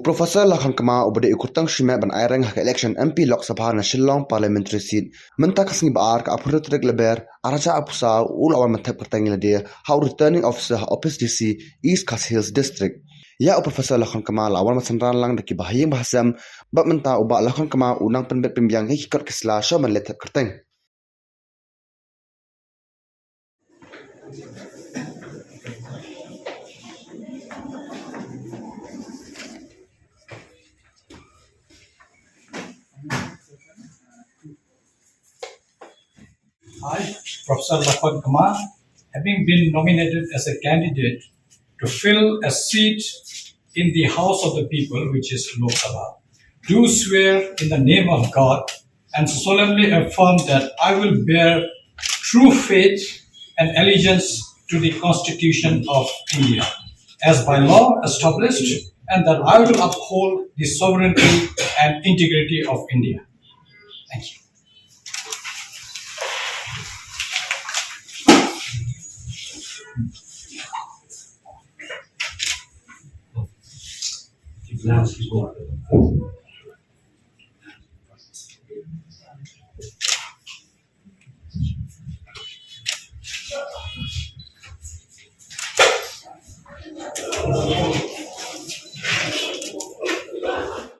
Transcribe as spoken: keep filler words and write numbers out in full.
Professor Lakhonkma uba dei u kyrteng shimet ban aireng ha ka election M P Lok Sabha na Shillong Parliamentary Seat mynta ka sngi Ba-ar ka arphew tarik Lber arhajar arphew saw u la wan ban thep kyrteng ïalade ha u Returning Officer ha Office D C East Khasi Hills District. Ïa u Professor Lakhonkma la wan ban synran lang da ki bahaïing bahasem bad mynta u Bah Lakhonkma u nang pynbit pynbiang ïa ki kot ki sla shuwa ban leit thep kyrteng. I, Professor Lakhonkma, having been nominated as a candidate to fill a seat in the House of the People, which is Lok Sabha, do swear in the name of God and solemnly affirm that I will bear true faith and allegiance to the Constitution of India as by law established, and that I will uphold the sovereignty and integrity of India. Thank you.